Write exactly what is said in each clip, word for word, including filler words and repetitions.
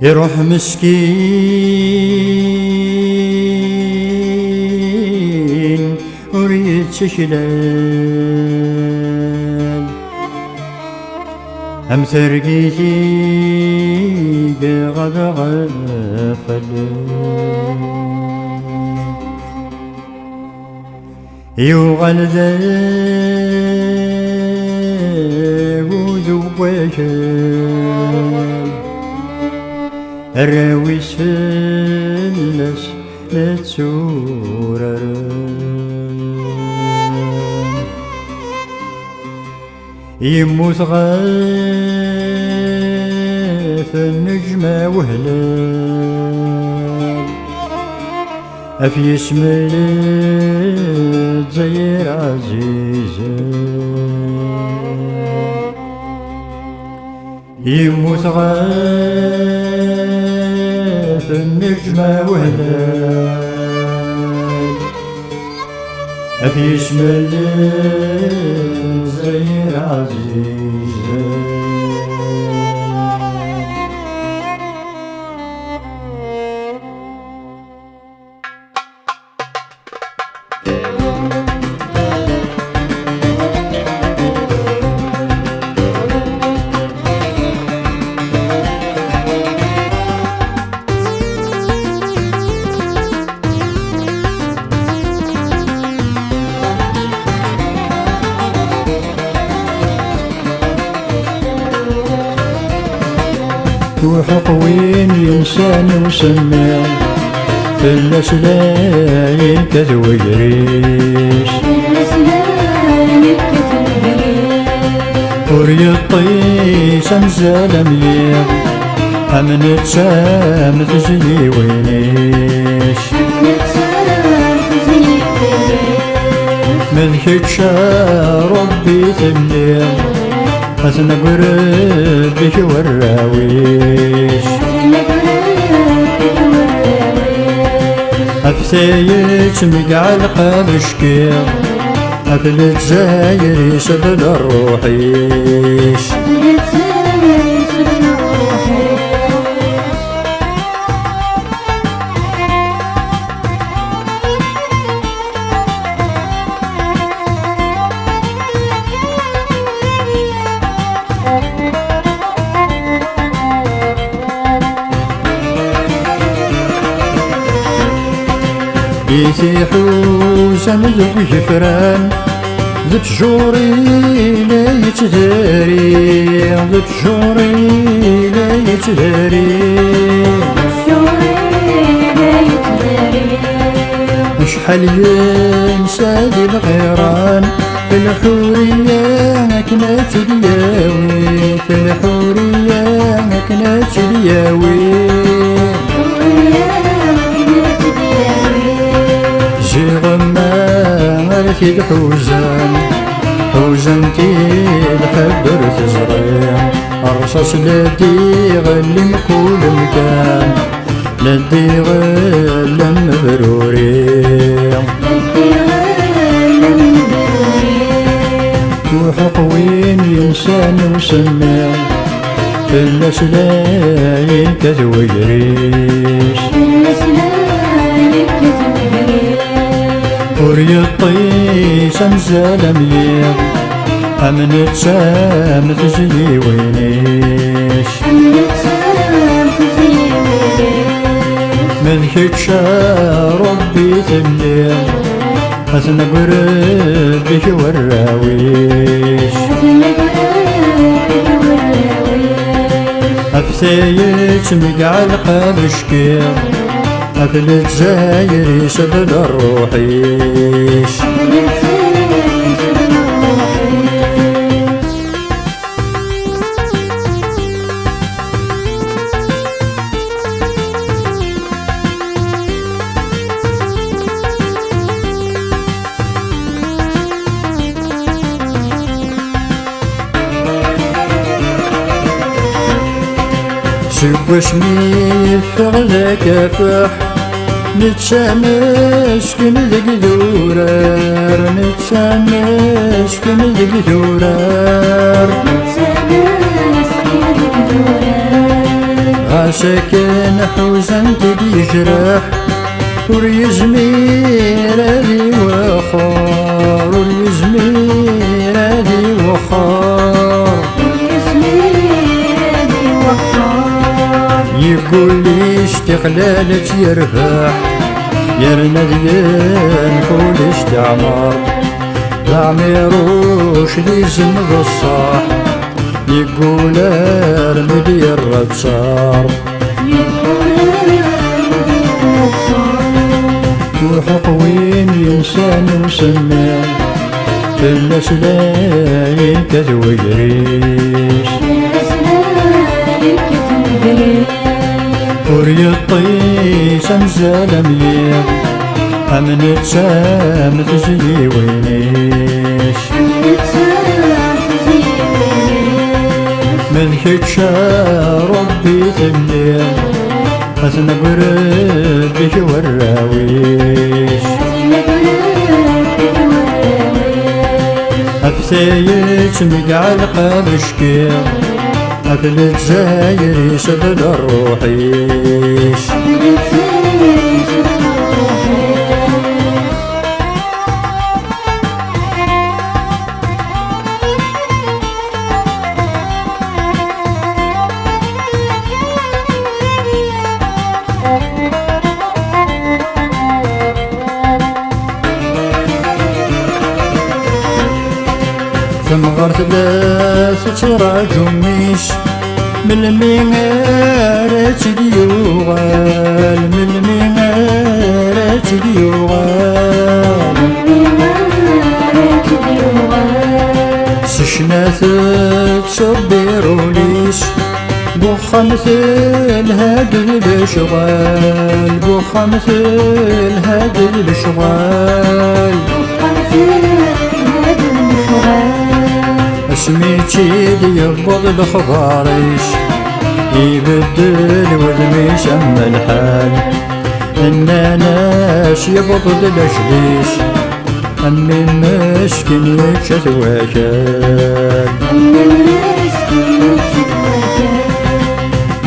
Iruḥ meskin ur yettaklal, am targit i iɣab ɣef allen. Yuɣal d agudu n wakal, arraw-is fell-as la tturaren. Yemmut ɣef nnejma wehlal, af yisem n Lezzayer ɛzizen. Yemmut ɣef nnejma wehlal, af yisem n Lezzayer ɛzizen. Uḥeq win yensan i usemmiḍ, fell-as la yekkat wegris. Ur yeṭṭis am zzal am yiḍ, am netta am tezyiwin-is. Ma d kečč a Ṛebbi telliḍ, atan deg urebbi-k warraw-is. Af tayet mi iɛelleq abeckiḍ, af Lezzayer isbel ṛṛuḥ-is. I tiḥuzan deg igefran, d ttjur i la yettdari, d ttjur i la yettdari. Acḥal yensa di lɣiran, lḥuriya akken ad tt-id-yawi, lḥuriya akken ad tt-id-yawi. Ziɣemma ara t-id-ḥuzan, ḥuzan-t-id ḥedd ur teẓri. Rrṣaṣ la d-iɣelli mkul mkan, la d-iɣelli am bruri. Uḥeq win yensan i usemmiḍ, fell-as la yekkat wegris. Ur yeṭṭis am zzal am yiḍ, am netta am tezyiwin-is. Ma d kečč a Ṛebbi telliḍ, atan deg urebbi-k warraw-is. Af tayet mi iɛelleq abeckiḍ, af Lezzayer isbel ṛṛuḥ-is. Deg wasmi yeffeɣ d akafuḥ, netta meskin deg durar, netta meskin deg durar. Ɣas akken ḥuzan-t-id yejreḥ, ur yezmir ad iwexxer, ur yezmir ad iwexxer. Yeggul istiqlal ad tt-yerbeḥ, yerna d yenkul isteɛmar. D aɛmiruc d izem d ṣṣeḥ, yeggul armi d-yerra ttar. Uḥuq win yensan i usemmiḍ, fell-as la yekkat wegris. Ur yeṭṭis am zzal am yiḍ, am netta am tezyiwin-is. Ma d kečč a Ṛebbi telliḍ, atan deg urebbi-k warraw-is. Ɣef tayet mi iɛelleq abeckiḍ, ɣef Lezzayer isbel ṛṛuḥ-is. Temɣart la tettraǧu mmi-s, melmi ara tt-id-yuɣal, melmi ara tt-id-yuɣal. S ccna tettṣebbir ul-is, bu uxxam telha-d d lecɣal, bu uxxam telha-d d lecɣal. Asmi tt-id-yewweḍ lexbar-is, ibeddel wudem-is am lḥal. Nnan-as yewweḍ-d lajel-is, am mmi meskin yečča-t wakal.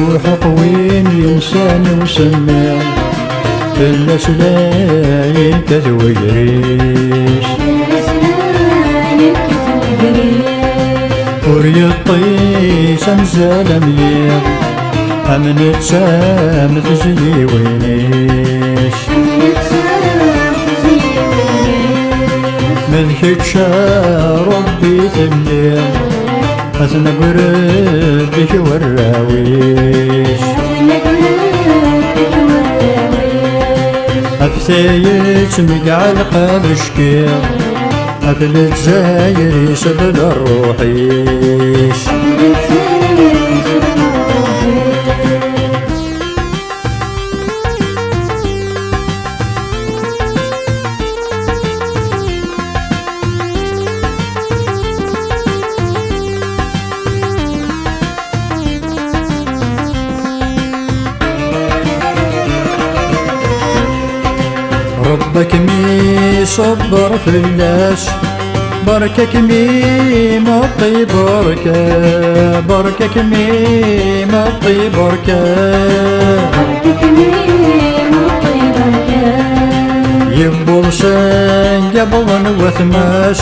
Uḥuq win yensan i usemmiḍ, fell-as la yekkat wegris. Ur yeṭṭis am zzal am yiḍ, am netta am tezyiwin-is. Ma d kečč a Ṛebbi telliḍ, atan deg urebbi-k warraw-is. Ɣef tayet mi iɛelleq abeckiḍ, ɣef Lezzayer isbel ṛṛuḥ-is. Ṛebbi ad kem-iṣebber fell-as. Berka-kem imeṭṭi, berka, berka-kem imeṭṭi, berka. Yewweḍ sanga wwḍen watma-s,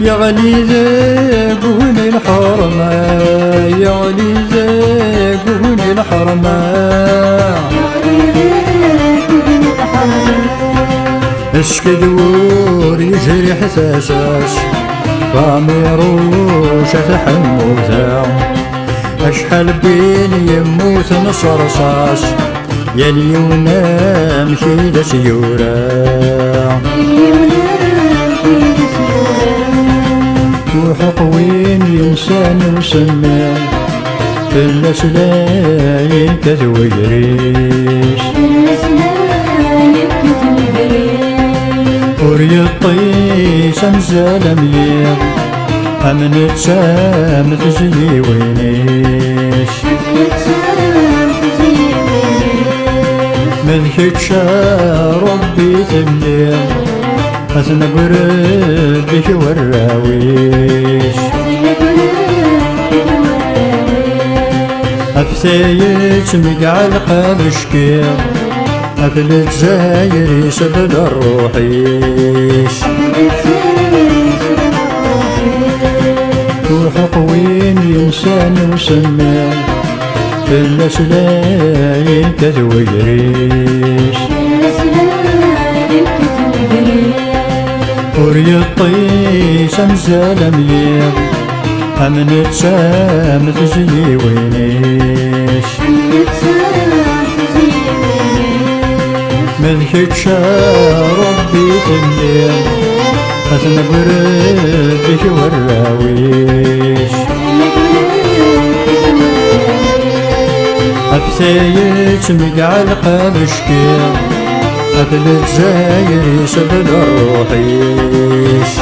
yeɣli deg ugni lḥerma, yeɣli deg ugni lḥerma. Asked ur yejriḥ tasa-s, Famiruc a taḥemmuta. Acḥal n win yemmuten s rrṣaṣ, yal yiwen amek i d as-yura. Uḥuq win yensan i usemmiḍ, fell-as la yekkat wegris. Ur yeṭṭis am zzal am yiḍ, am netta am tezyiwin-is. D kečč a Ṛebbi telliḍ, atan deg urebbi-k warraw-is. Ɣef tayet mi iɛelleq abeckiḍ, ɣef Lezzayer isbel ṛṛuḥ-is. Uḥuq win yensan usemmiḍ, fell-as la yekkat wegris. Ur yeṭṭis amzal am yiḍ, am netta am tezyiwin-is. Ma d kečč a Ṛebbi telliḍ, atan deg urebbi-k warraw-is. Ɣef tayet mi iɛelleq abeckiḍ, ɣef Lezzayer isbel ṛṛuḥ-is.